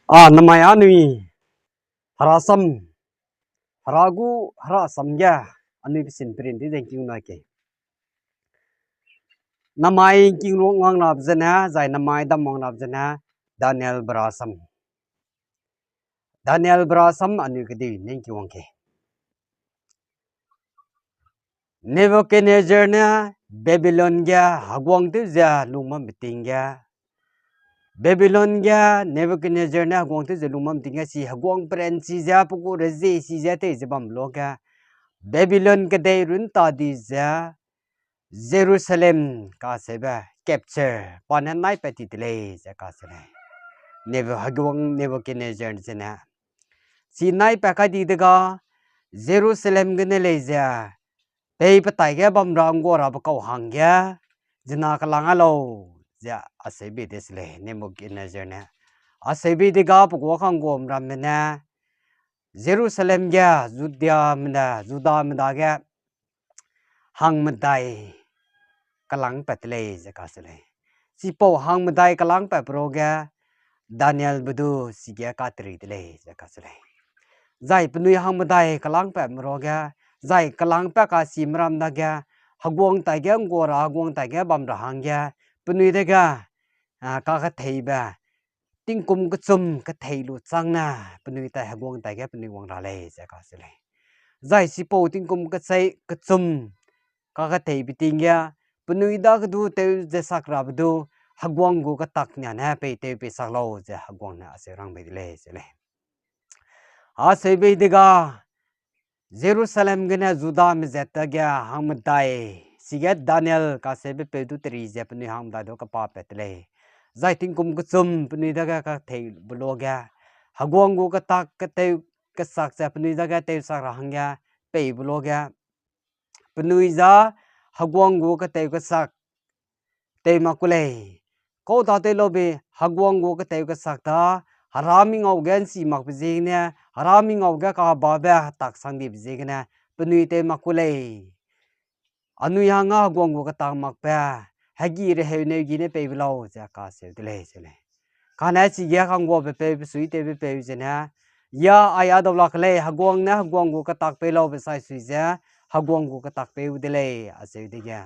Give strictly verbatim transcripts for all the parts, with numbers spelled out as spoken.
A namai anui, herasam, hera gu herasam ge anui pesin perin di ze ’ngking na ke. Namai ’ngking ru wang rap zene, zai namai dam wang rap zene, Danielbe rasam. Danielbe rasam anui kedei ne ’ngking wang ke. Nebukadnezar ne Babilon ge heguang tew ze lung bambe ting ge, Babilon ge Nebukadnezar ne heguang tew ze lung bam ting ge si heguang peranchi ze pe gu rezie si ze tei ze bam luage, Babilon kedei runta di ze Jerusalem kaseube capture pa ne nai pat ti de lei ze kase lei. Nebu-, heguang Nebukadnezar zene. Chi nai pat kai di dega, Jerusalem gene lei ze, pei petai ge bam ra ’nggua rabe kau hangge, zena kelang a lau, ze aseube de se lei, Nebukadnezar ne. Aseube dega pe guâ ka'ngguame ramme ne, Jerusalem ge, Judeame ne, Judame dage, hangmedai kelang pat de lei ze kase lei. Chipau hangmedai kelang pat pe ruage, Danielbe du chige kateri de lei ze kase lei. Zai penui hangmedai kelang pat me ruage, zai kelang pat kasime ram dage, heguang taige ’nggua ra, heguang taige bam ra hangge, penui dage, a, kaketheibe, tingkum kechum kethei lu chang ne, penui tai heguang taige penui wang ra lei ze kase lei. Zai chipau tingkum kechei kechum kaketheibe ting ge, penui dage du tew ze sak rabe du, heguang gu ketak nia ne pei tew pei sak lau ze heguang ne aseu rang bei de lei ze lei. Aseu bei dega, Jerusalem gene Judame zat dage hangmedai, chige Daniel kaseube peu du teri ze penui hangmedai du kepa pat de lei. Zai tingkum kechum penui dage kathei be luage, heguang gu ketak ketew kesak ze penui dage tew sak ra hangge pei be luage, penui za heguang gu ketew kesak tew mak ku lei. Kau da tew laube heguang gu ketew kesak da, hera mingau ge ’nchi makbe ziegene, hera mingau ge kababe hetak sang dibe ziegene, penui tew mak ku lei. Anui hangge heguang gu ketak makbe, hegi reheu neu gi ne pei be lau ze kaseu de lei seu lei. Kane chige ka'ngguabe peu, pesui tewbe peu zene, ya ai a dau lak lei, heguang ne heguang gu ketak pei laube sai sui ze, heguang gu ketak pei u de lei, aseu dege.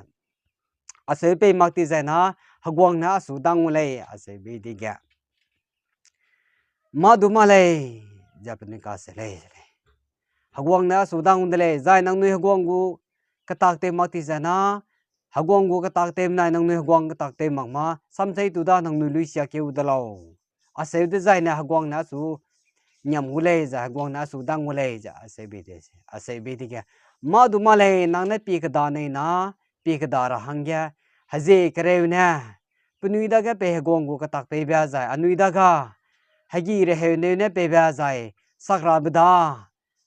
Aseu pei mak ti zai na, heguang ne asu dang u lei, aseu bei dege. Mâ du mâ lei, ze penui kase lei, ze lei. Heguang ne asu dang u de lei, zai nangnui heguang gu ketak tew mak ti zai na, heguang gu ketak tew menai nangnui heguang ketak tew mak ma, samsei tu da nangnui lui sia keu de lau. Aseu dezaine heguang ne asu niam gu lei, ze heguang ne asu dang gu lei, ze aseu bei de, aseu bei dege. Mâ du mâ lei, nang ne pie keda nei na, pie keda ra hangge, hezie kereu ne, penui dage pei heguang gu ketak peibe zai, anui dage, hegi reheu neu ne peibe zai, sak rabe da,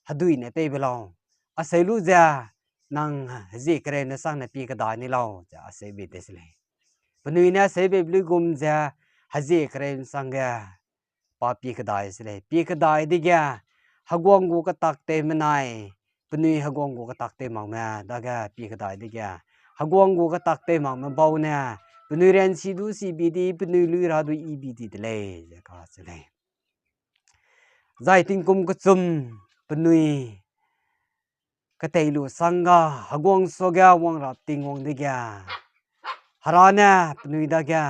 hedui ne pei be lau. Aseu lu ze, nang hezie kereu ne sang ne pie keda ni lau, ze aseu bei de se lei. Penui ne aseu bei be luigum ze, hezie kereu ne sang ge, pa pie kedai se lei. Pie kedai dege, heguang gu ketak tew menai, penui heguang gu ketak tew makme, dage pie kedai dege, heguang gu ketak tew makme bau ne, penui ranchi du si bi di, penui lui ra du i bi di de lei, ze kase lei. Zai tingkum kechum penui ketei lu sangga heguang suage wang rap ting wang dege, hera ne penui dage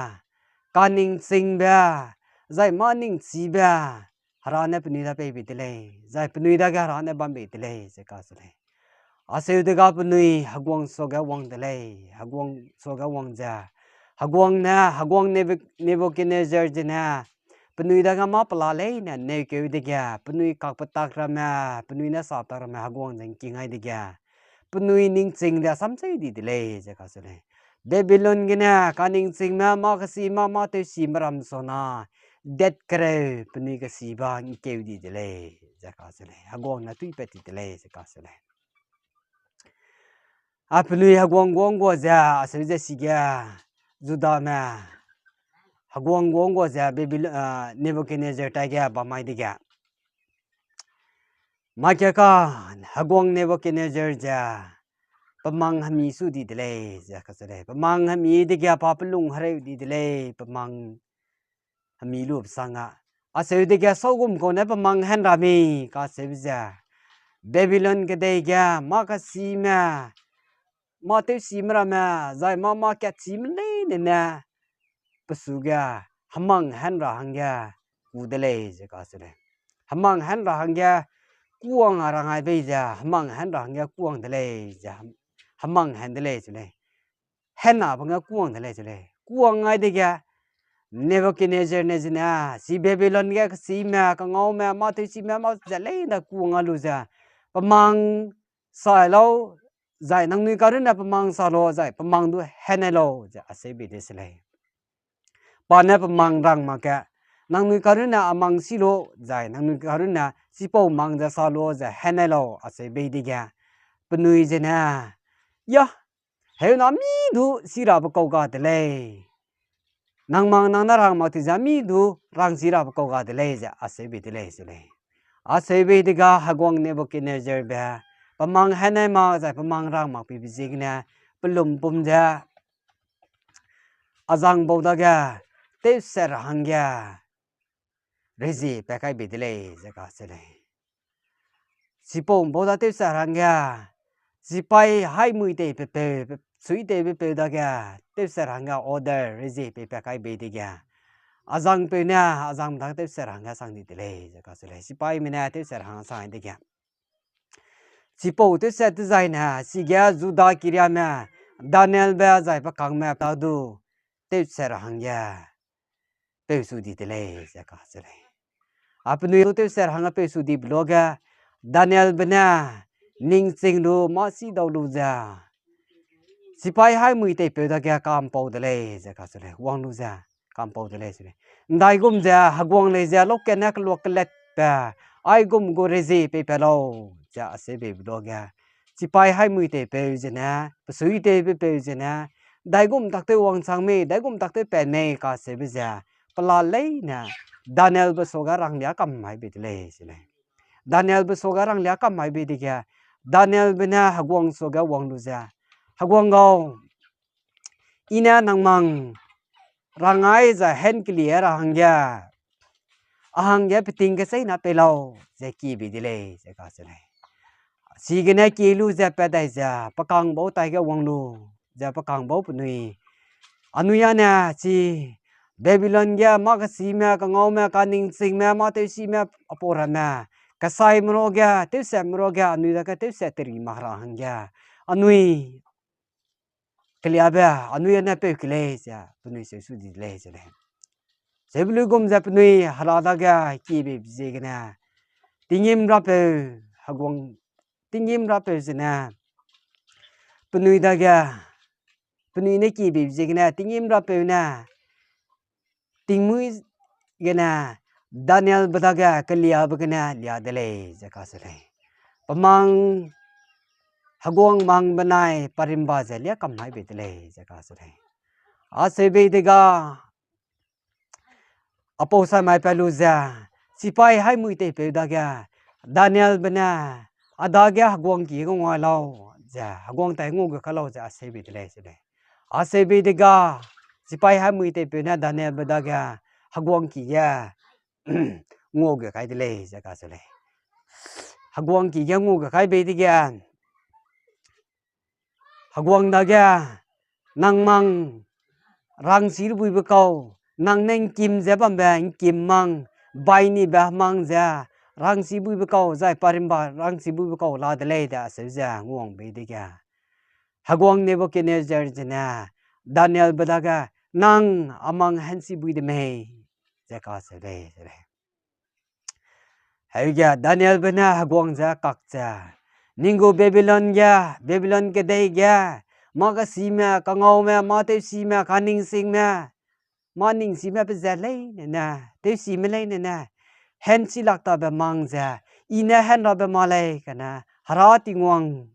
kaningchingbe, zai mâ ningchibe, hera ne penui da pei bei de lei, zai penui dage hera ne bam bei de lei, ze kase lei. Aseu dega penui heguang suage wang de lei, heguang suage wang ze, heguang ne, heguang Nebu-, Nebukadnezar zene, penui dage mâ pela leine neukeu dege, penui kakpetak ramme, penui ne satak ramme heguang ze ’ngking ai dege, penui ningching de samsei di de lei, ze kase lei. Babilon gene kaningchingme mâ kesi mâ mâ tewsime ram sona, dat kereu penui kesi ba ’ngkeu di de lei, ze kase lei. Heguang ne tuipat ti de lei, ze kase lei. A penui heguang gu ’nggua ze, aseu ze chige, Judame, heguang gu ’nggua ze Babil-, a, Nebukadnezar taige bam mai dege, mâ keka, heguang Nebukadnezar ze, pe mang hemi su di de lei, ze kase lei. Pe mang hemi dege pa pelung hereu di de lei, pe mang hemi lu pe sangga, Acheu dege saugum kau ne pe mang hen ra mei kacheube ze, Babilon kedei ge mâ kesime, mâ tewsime ramme, zai mâ mâ katchime leine ne, pe su ge hemang hen ra hangge ku de lei ze kacheu lei. Hemang hen ra hangge kuwang a rang ai bei ze, hemang hen ra hangge kuwang de lei ze, hemang hen de lei cheu lei. Hen a bangge kuwang de lei cheu lei. Kuwang ai dege, Nebuchadnezzar ne zene, chi Babilon ge kesime, kangaume, mâ tewsime, mâ ze leine kuwang a lu ze, pe mang sai lau, zai nangnui karunne pe mang sa lau, zai pe mang du hen ai lau, ze acheu bei de se lei. Pa ne pe mang rang mak ge, nangnui karunne a mang si lau, zai nangnui karunne chipau mang ze sa lau, ze hen ai lau, acheu bei dege, penui zene, ya, heuna mi du si rabe kau ga de lei. Nang mang nang ne rang mak ti ze mi du rang si rabe kau ga de lei ze acheu bei de lei cheu lei. Acheu bei dege heguang Nebuchadnezzarbe, pe mang hen ai mak zai pe mang rang mak pibe ziegene, pe lumpum ze, a zang bau dage, tewsat ra hangge, rezie pa kai bei de lei ze kacheu lei. Chipau bau da tewsat ra hangge, chipai haimui tei pepeu, pe, sui tei pepeu dage, tewsat ra hangge order, rezie pei pa kai bei dege, a zangpeu ne, a zang dage tewsat ra hangge sang di de lei ze kacheu lei. Chipaime ne tewsat ra hangge sang dege, chipau tewsat dezaine, chige Juda kiriame, Danielbe zai pe kangme pa du, tewsat ra hangge, peu su di de lei ze kacheu lei. A penui du tewsat ra hangge peu su dibe luage, Danielbe ne, ningching lu mâ si dau lu ze, chipai haimui teipeu dage kampau de lei ze kacheu lei, wang lu ze, kampau de lei cheu lei. Ndaigum ze heguang lei ze lokat ne keluak kelatbe, aigum gu rezie pei pa lau, ze acheu beibe luage, chipai haimui teipeu zene, pe sui tei pepeu zene, daigum tak tew wangchang mei, daigum tak tew pat mei kacheube ze, pela leine, Danielbe suage ranglia kam mai bei de lei cheu lei. Danielbe suage ranglia kam mai bei dege, Danielbe ne heguang suage wang lu ze, heguang gau, i ne nang mang rang ai zai hen kelie ra hangge, a hangge peting kecheîna pei lau, ze kie bei de lei ze kacheu lei. Chigene kie lu ze pat dai ze, pe kang bau taige wang lu, ze pe kang bau penui, anui â ne chi, Babilon ge mâ kesime, kangaume, kaningchingme, mâ tewsime, apau ramme, kesaime ruage, tewsatme ruage, anui dage tewsat teri mak ra hangge, anui keliabe, anui â ne peu ke lei ze penui seu su di de lei cheu lei. Cheube luigum ze penui Hera dage kie beibe ziegene, tinggîm rapeu, heguang, tinggîm rapeu zene, penui dage, penui ne kie beibe ziegene, tinggîm rapeu ne, tingmuî gene, Danielbe dage keliabe gene lia de lei ze kacheu lei. Pe mang, heguang mang benai parimba ze lia kam mai bei de lei ze kacheu lei. Acheu bei dege, apau samai pat lu ze, chipai haimui teipeu dage, Danielbe ne, a dage heguang ki ge ngua lau, ze heguang tai ngua gu kai lau ze acheu bei de lei cheu lei. Acheu bei dege, chipai haimui teipeu ne Danielbe dage, heguang ki ge ngua gu kai de lei ze kacheu lei. Heguang ki ge ngua gu kai bei dege, heguang dage, nang mang rangchi buibe kau, nang ne ngkim ze bambe ngkim mang, bainibe mang ze, rangchi buibe kau, zai parimba rangchi buibe kau la de lei de acheu ze nguawang bei dege, heguang Nebuchadnezzar zene, Danielbe dage, nang a mang hanchi bui de mei, ze kacheu lei, ze lei. Heuge Danielbe ne heguang ze kak ze, ning gu Babilon ge, Babilon kedei ge, mâ kesime, kangaume, mâ tewsime, kaningchingme, mâ ningchime pe zat leine ne, tewsime leine ne, hanchi lak tabe mang ze, i ne hen rabe ma lei kane, Hera Tingwang,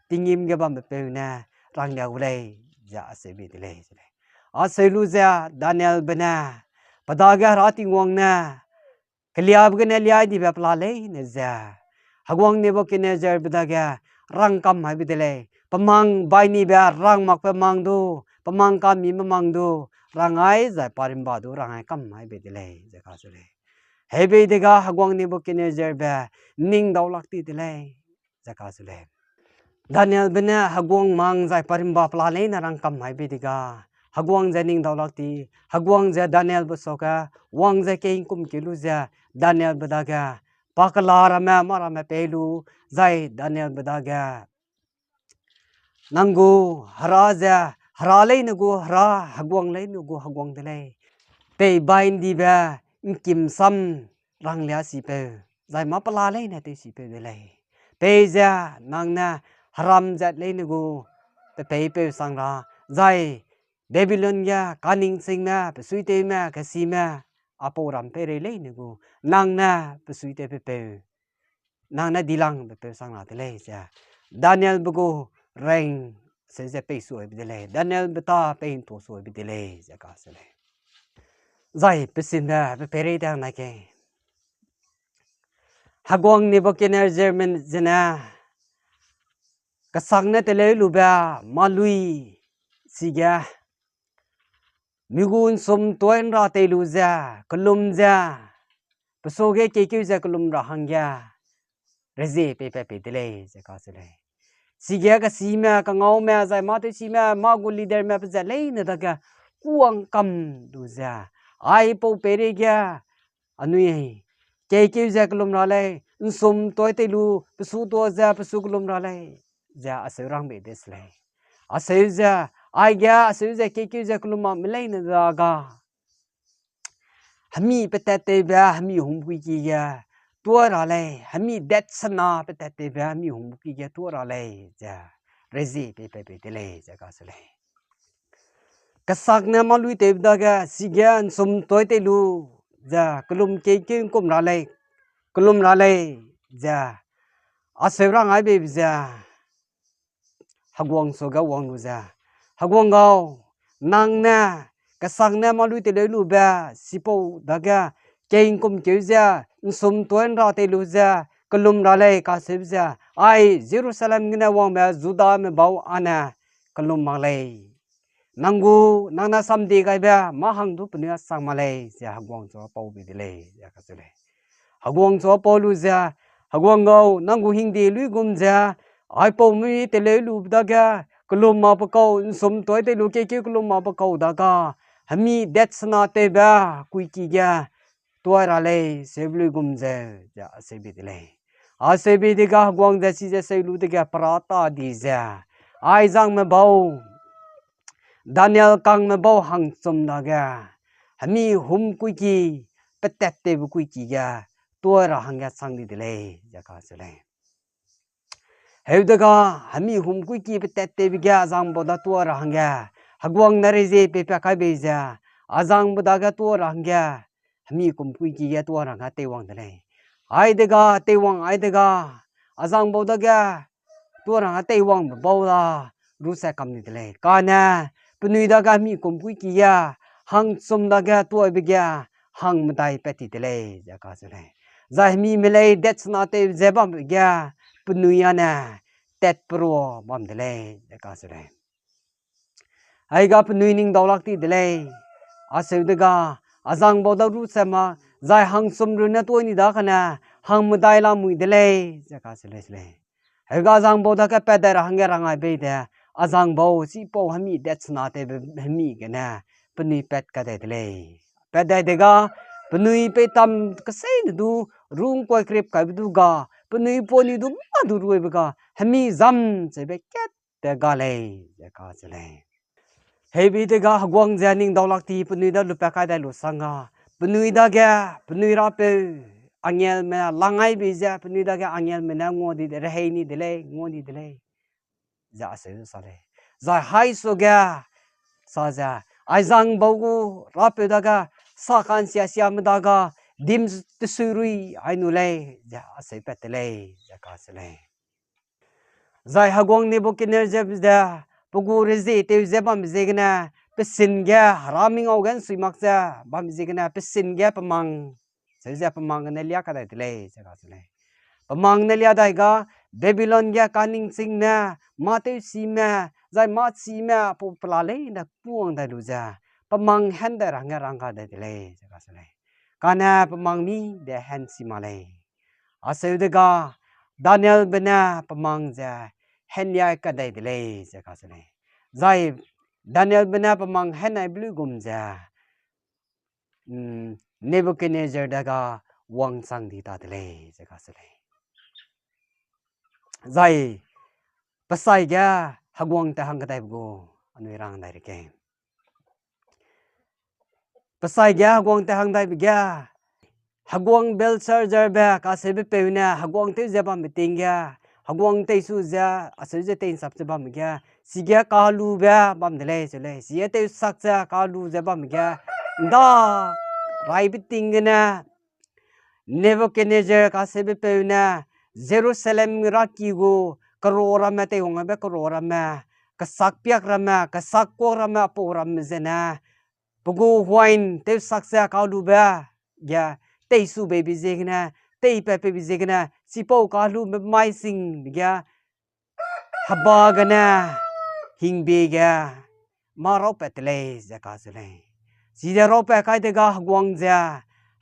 tinggîm ge bambe peu ne ranglia gu lei, ze acheu bei de lei, ze lei. Acheu lu ze Danielbe ne, pe dage Hera Tingwang ne, keliabe gene liai dibe pela leine ze, heguang Nebuchadnezzarbe dage rangkam mai bei de lei. Pe mang bainibe rang makbe mang du, pe mang kamime mang du, rangai zai parimba du rangai kam mai bei de lei ze kacheu lei. Heibei dega heguang Nebukadnezarbe ning dau lak ti de lei ze kacheu lei. Danielbe ne heguang mang zai parimba pela leine rangkam mai bei dega, heguang ze ning dau lak ti, heguang ze Danielbe suage wang ze kei ’ngkum keu lu ze, Danielbe dage, pa kela ramme mâ ramme pei lu, zai Danielbe dage, nang gu hera ze, hera leine gu hera, heguang leine gu heguang de lei. Pei bai ’ndibe ’ngkim sam ranglia sipeu, zai mâ pela leine tew sipeu de lei. Peize nang ne heram zat leine gu pe peipeu sang ra, zai Babilon ge kaningchingme, pe suitewme, kesime, a pau ram peirei leine gu, nang ne pe suitewbe peu, nang ne dilangbe peu sang ra de lei ze, Danielbe gu reng seu ze pei suibe de lei, Danielbe ta pei ’ntua suibe de lei ze kacheu lei. Zai pe sinbe pe peirei dang nai ke, heguang Nebukadnezarme zene kesang ne teleu lube mâ lui chige, mi gu ’nsum tuâ ’nra tei lu ze, kelum ze, pe suage keikeu ze kelum ra hangge rezie peipat pei de lei ze kacheu lei. Chige kesime, kangaume, zai mâ tewsime, mâ gu leaderme pezat leine dage kuang kam lu ze, aipau peireige anui keikeu ze kelum ra lei, ’nsum tuâ tei lu, pe su tuâ ze pe su kelum ra lei, ze aseu rang bei de se lei. Aseu ze, aige aseu ze keikeu ze kelum makme leine dage, hemi petattewbe, hemi humkuiki ge tuâ ra lei, hemi detsena petattewbe, hemi humkuiki ge tuâ ra lei, ze rezie peipat pei de lei ze kacheu lei. Kesakne mâ lui tewbe dage, chige ’nsum tuâ tei lu, ze kelum keikeu ’ngkum ra lei, kelum ra lei, ze aseu rang ai beibe ze, heguang suage wang lu ze, heguang gau, nang ne kesakne mâ lui teleu lube, chipau dage, kei ’ngkum keu ze, ’nsum tuâ ’nra tei lu ze, kelum ra lei kacheube ze, ai Jerusalem gene wangbe Judame bau âne kelum mak lei. Nang gu, nang ne samdie gaibe mâ hang du penui â chang mak lei, ze heguang chu pau bei de lei, ze kacheu lei. Heguang chu pau lu ze, heguang gau, nang gu hingde luigum ze, aipau mi teleu lube dage, kelum makbe kau, ’nsum tuâ tei lu keikeu kelum makbe kau dage, hemi detsena tewbe kuiki ge tuâ ra lei, seube luigum ze, ze aseu bei de lei. Aseu bei dege heguang ze chize seu lu dege perâ ta di ze, ai zangme bau, Daniel kangme bau hangchum dage, hemi humkuiki, petattewbe kuiki ge, tuâ ra hangge chang di de lei, ze kacheu lei. Heu dege, hemi humkuiki petattewbe ge azangbe bau da tuâ ra hangge, heguang ne rezie peipat kai bei ze, azangbe dage tuâ ra hangge, hemi kumkuiki ge tuâ ra hangge teiwang de lei. Ai dege, teiwang ai dege, azangbe bau dage, tuâ ra hangge teiwangbe bau da, ruse kam di de lei. Kane, penui dage hemi kumkuiki ge, hangchum dage tuâbe ge, hangmedai pat ti de lei, ze kacheu lei. Zai hemi melei detsena tew ze bambe ge, penui âne, tatperua bam de lei, ze kacheu lei. Aiga penui ning daulak ti de lei. Aseu dege, azang bau da ruse ma, zai hangchum runne tuâ ni da kane, hangmedai lamui de lei, ze kacheu lei se lei. Heuga azang bau dage pat dai ra hangge rangai bei de, azang bau chipau hemi detsena tewbe hemi gene, penui pat kadai de lei. Pat dai dege, penui peitam keseine du, rungkuai krip kaibe du ga, penui poni du mâ du ruibe ga, hemi zam cheube kat te ga lei, ze kacheu lei. Heibei dege heguang ze ning daulak ti penui da lupat kai dai lu sangga, penui dage, penui rapeu, angelme, langai bei ze, penui dage angelme ne ngua di de, rehei ni de lei, ngua di de lei, ze aseu sa lei. Zai haisuge, sa ze, aizang bau gu, rapeu dage, sa ka'nsia siame dage, dim tesuirui ai nu lei, ze aseu pat te lei, ze kacheu lei. Zai heguang Nebukadnezar ze, pe gu rezie tew ze bambe ziegene, pe sin ge, hera mingau ge ’nsui mak ze, bambe ziegene, pe sin ge pe mang, seu ze pe mang gene lia kadai de lei, ze kacheu lei. Pe mang ne lia dai ga, Babilon ge kaningchingme, mâ tewsime, zai mâ chime, pau pela leine kuang dai lu ze, pe mang hen dai ra hangge rang kadai de lei ze kacheu lei. Kane pe mang mi de hen si mak lei. Acheu dega, Danielbe ne pe mang ze hen lia kadai de lei ze kacheu lei. Zai Danielbe ne pe mang hen nai be luigum ze, Nebukadnezar dage wangchang di ta de lei ze kacheu lei. Zai pe sai ge heguang te hang kadaibe gu anui rang dai reke. Pe sai ge heguang te hang daibe ge, heguang Belshazzarbe kacheubepeu ne heguang tew ze bambe ting ge, heguang teisu ze, acheu ze tei'nsap ze bambe ge, chige kalube bam de lei cheu lei. Chige tewsak ze kalu ze bambe ge, ’nda raibe ting gene, Nebukadnezar kacheubepeu ne Jerusalem raki gu kera ramme, teiwangbe kera ramme, kesakpiak ramme, kesakkuak ramme, apau ramme zene, pe gu huain tewsak ze kalube ge, teisubeibe ziegene, teipatpeibe ziegene, chipau kalube mai singbe ge, heba gene, hingbe ge, mâ raupat te lei ze kacheu lei. Chide raupat kai dega heguang ze,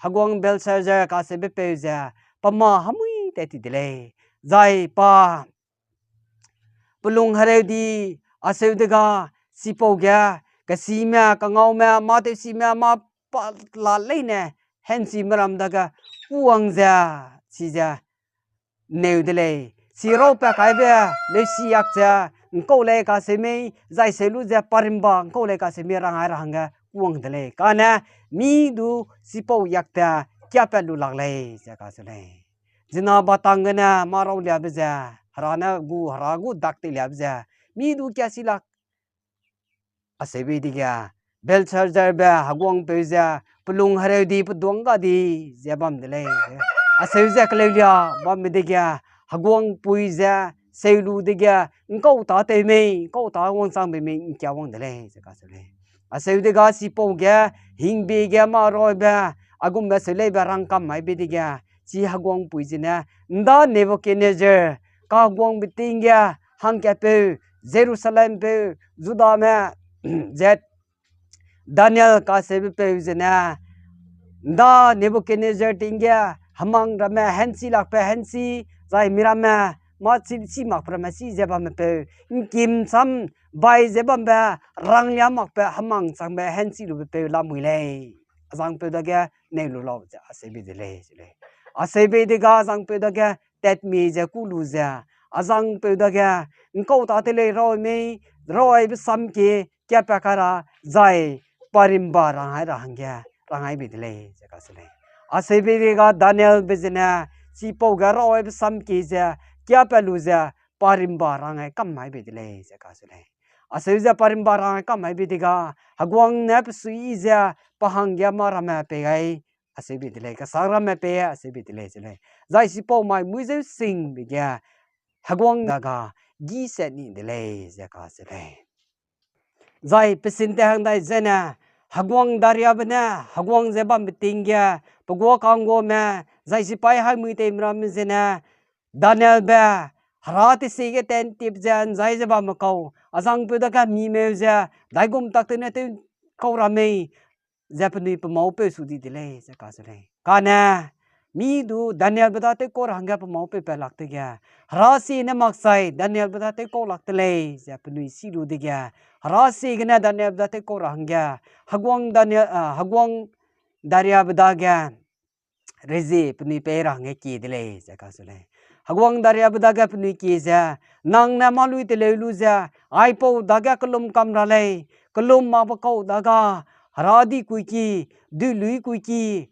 heguang Belshazzar kacheubepeu ze, pa mâ hemui tat ti de lei. Zai pa pelung hereu di, acheu dega, chipau ge, kesime, kangaume, mâ tewsime, mâ pa la leine, henchime ram dage, kuwang ze, chize, neu de lei. Chi raupat kaibe, leusi yak ze, ’ngkau lei kacheu mei, zai seu lu ze parimba ’ngkau lei kacheu mei rang ai ra hangge kuwang de lei. Kane, mi du chipau yak te kiapat lu lak lei ze kacheu lei. Zina batang gene mâ rau liabe ze, hera ne gu, hera gu dak tei liabe ze, mi du kia si lak. Acheube dege, Belshazzarbe heguangpeu ze, pelung hereu di, peduang ga di, ze bam de lei. Acheu ze keleulia bambe dege, heguangpui ze, seu lu dege, ’ngkau tâtew mei, ’ngkau tâ wangchangbe mei, ’ngkia wang de lei ze kacheu lei. Acheu dega chipau ge, hingbe ge mâ raube, aigumbe seu leibe rangkam maibe dege, chi heguangpui zene, ’nda Nebukadnezar, kaheguangbe ting ge, hangkatpeu, Jerusalempeu, Judame, zet, Daniel kacheubepeu zene, ’nda Nebukadnezar ting ge, hemang ramme, henchi lakbe, henchi, zai miramme, mâ chi, chi makbe ramme, chi ze bamme peu, ’ngkim sam, bai ze bambe, ranglia makbe, hemang changbe, henchi lube peu lamui lei. Azangpeu dage, neu lu lau ze, acheube de lei, ze lei. Acheube dega, azangpeu dage, tatmi ze ku lu ze, azangpeu dage, ’ngkau tâtew lei rau mei, rau aibe sam kie, kiapat kai ra, zai, parimba rang ai ra hangge, rang ai bei de lei, ze kacheu lei. Acheube dega Danielbe zene, chipau ge rau aibe sam kie ze, kiapat lu ze, parimba rang ai kam ai bei de lei, ze kacheu lei. Acheu ze parimba rang ai kam ai bei dega, heguang ne pe suiyi ze, pa hangge mâ ramme pei gai, acheube de lei, kesak ramme pei, acheube de lei, ze lei. Zai chipau mai mui zeu singbe ge, heguang dage, gi set ni de lei, ze kacheu lei. Zai pe sin te hang dai zene, heguang Dariabe ne, heguang ze bambe ting ge, pe guâ ka'ngguame, zai sipai haimui teimramme zene, Danielbe, hera tesi ge tentip ze ’nzai ze bamme kau, azangpeu dage mi meu ze, daigum tak tew ne tew kau ra mei, ze penui pe mâupeu su di de lei, ze kacheu lei. Kane, mi du Danielbe da tewkau ra hangge pe mâupeu pat lak dege, hera si ne makchai Danielbe da tewkau lak de lei, ze penui si lu dege, hera si gene Danielbe da tewkau ra hangge, heguang Daniel, ah, heguang Dariabe dage, rezie penui pei ra hangge kie de lei, ze kacheu lei. Heguang Dariabe dage penui kie ze, nang ne mâlui teleu lu ze, aipau dage kellum kam ra lei, kellum makbe kau dage, heradi kuiki, duilui kuiki,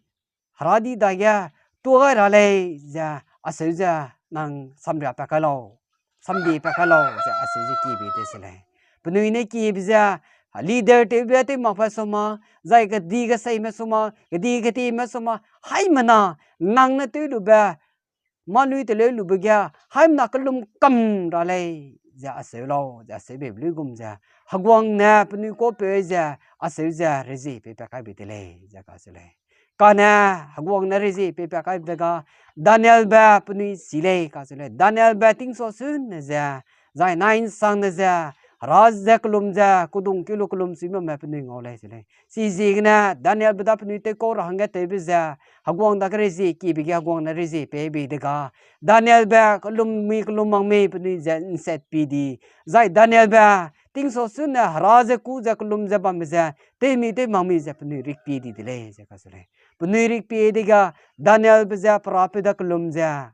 heradi dage, tuâ gai ra lei, ze, acheu ze, nang samria pat kai lau, samdi pat kai lau, ze acheu ze kiebe de se lei. Penui ne kiebe ze, leader tewbe tew makbe suma, zai kedi keseime suma, kedi ketieme suma, haimena, nang ne tew lube, mâlui teleu lube ge, haimena kellum kam ra lei, ze acheu lau, ze acheu beibe luigum ze, heguang ne penui kapeu ze, acheu ze rezie peipat kai bei de lei, ze kacheu lei. Kane, heguang ne rezie peipat kaibe dega, Danielbe penui si lei, kacheu lei. Danielbe tingsa sune ze, zai nai ’nsangne ze, Hera ze kelum ze, kudung keu lu kelum sui bamme penui ngau lei se lei. Chiziegene Danielbe da penui tewkau ra hangge tewbe ze, heguang dage rezie kiebe ge heguang ne rezie pei bei dega, Danielbe kelum mui kelum mak mei penui ze ’nset pie di. Zai Danielbe tingsau sune Hera ze kû ze kelum ze bambe ze, tewmi tew mak mei ze penui rik pie di de lei ze kacheu lei. Penui rik pie dega, Danielbe ze perapeu da kelum ze,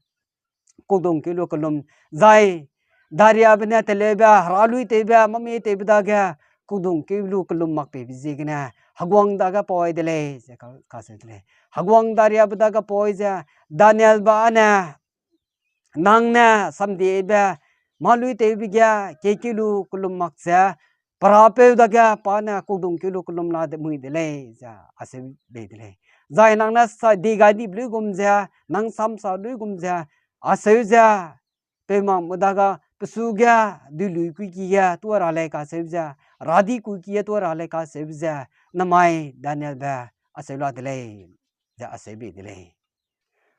kudung keu lu kelum, zai Dariabe ne teleube, hera lui tewbe, mâ mei tewbe dage, kudung keu lu kelum mak peibe ziegene, heguang dage poi de lei ze ka-, kacheu de lei. Heguang Dariabe dage poi ze, Danielbe â ne, nang ne samdibe, mâ lui tewbe ge, kei keu lu kelum mak ze, perapeu dage pa ne kudung keu lu kelum la de mui de lei ze aseu bei de lei. Zai nang ne sa di gai dibe luigum ze, nang sam sa luigum ze, aseu ze, peumakme dage, pe su ge, duilui kuiki ge tuâ ra lei kacheu ze, heradi kuiki ge tuâ ra lei kacheu ze, namai Danielbe aseu la de lei ze aseu bei de lei.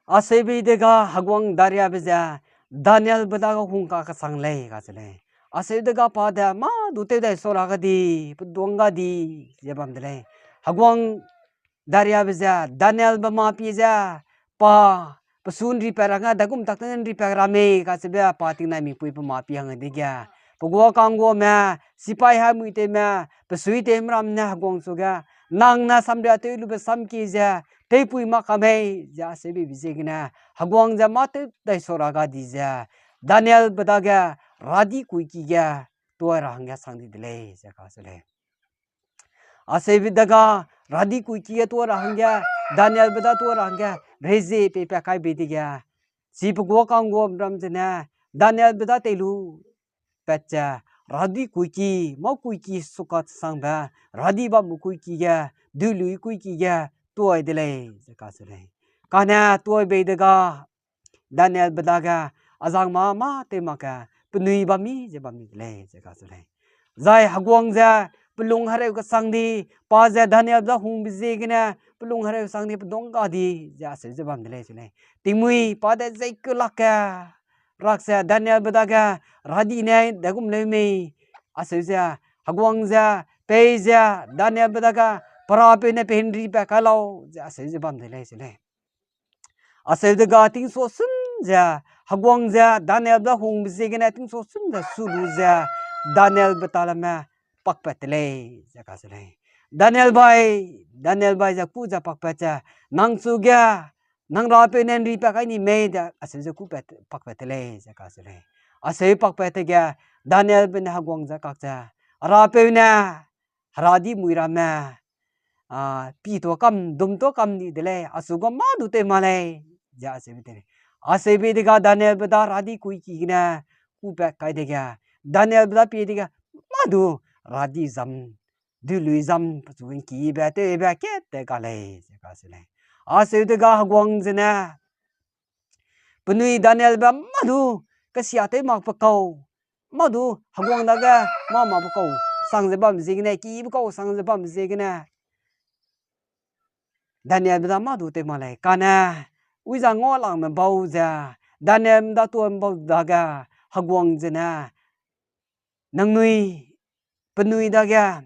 Aseu bei dega heguang Dariabe ze, Danielbe dage hungka kesang lei kacheu lei. Aseu dega pa de mâ du tew dai sau ra ga di, peduang ga di, ze bam de lei. Heguang Dariabe ze, Danielbe mâ pie ze, pa, pe su ’nripat ra hangge, daigum tak te ’nripat ra mei kacheube pa tingnai mipui pe mâ pie hang dege, pe guâ ka'ngguame, sipai haimui tewme, pe suitewme ramme ne heguang suge, nang ne samria tew lube samkie ze, tewpui mak ka mei ze aseu beibe ziegene, heguang ze mâ tew dai sau ra ga di ze, Danielbe dage, heradi kuiki ge, tuâ ra hangge sang di de lei ze kacheu lei. Aseube dega, heradi kuiki ge tuâ ra hangge, Danielbe da tuâ ra hangge, rezie peipat kai bei dege, chi pe guâ ka'ngguame ram zene, Danielbe da tei lu pat ze, heradi kuiki, mâ kuiki suka chesangbe, heradi bambe kuiki ge, duilui kuiki ge, tuâ de lei ze kacheu lei. Kane tuâ bei dega, Danielbe dage, azang mâ mâ tew mak ge, penui bam mi ze bam mi de lei ze kacheu lei. Zai heguang ze, pe lung hereu kesang di, pa ze Danielbe da hungbe ziegene, pe lung hereu sang di, peduang ga di, ze aseu ze bam de lei cheu lei. Tingmuî pa de zei keu lak ge, rak ze Danielbe dage, heradi ne daigum leu mei, aseu ze, heguang ze, pei ze, Danielbe dage, perapeu ne pe hingripat kai lau, ze aseu ze bam de lei cheu lei. Aseu dega tingsua sun ze, heguang ze Danielbe da hungbe ziegene tingsua sun ze su lu ze, Danielbe talame pakpat de lei ze kacheu lei. Daniel bai, Daniel bai ze kû ze pakpat ze, nang chu ge, nang rapeu ne ’nripat kai ni mei de, aseu ze kû pat, pakpat de lei ze kacheu lei. Aseu pakpat dege, Danielbe ne heguang ze kak ze, herapeu ne, heradi mui ramme, a, pi tuâ kam, dum tuâ kam ni de lei, achu gum mâ du tew ma lei, ze aseube de lei. Aseube dega Danielbe da heradi kuiki gene, kûpat kai dege, Danielbe da pie dege, mâ du, heradi zam, duilui zam, pechu ’ngkibe, tewbe, kat te ga lei, ze kacheu lei. Aseu dega heguang zene, penui Danielbe mâ du, kesia tew makbe kau, mâ du, heguang dage, mâ makbe kau, sang ze bam ziegene, kibe kau sang ze bam ziegene, Danielbe da mâ du tew ma lei, kane, uiza ngualangme bau ze, Danielbe da tuâ bau dage, heguang zene, nangnui, penui dage,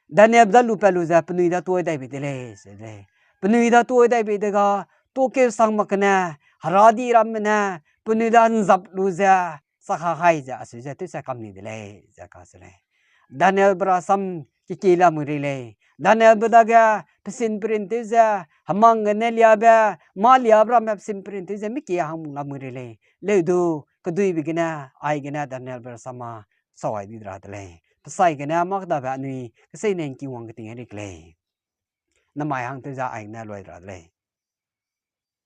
Danielbe da lupat lu ze penui da tuâ dai bei de lei, ze lei. Penui da tuâ dai bei dega, tuâ keu sang mak gene, heradi ramme ne, penui da ’nzap lu ze, sakha hai ze, aseu ze, tewse kam ni de lei, ze kacheu lei. Danielbe rasam kekie lamui rei lei. Danielbe dage, pesin perin tew ze, hemang gene liabe, mâ liabe ramme pesin perin tew ze, miki hang lamui rei lei. Leu du, keduibe gene, aigene Danielbe rasam a, sawai di ra de lei. Pesai gene mâ kedabe anui, kesei ne ’ngking wang keting ri ke lei. Namai hang tew ze aigene luai ra de lei.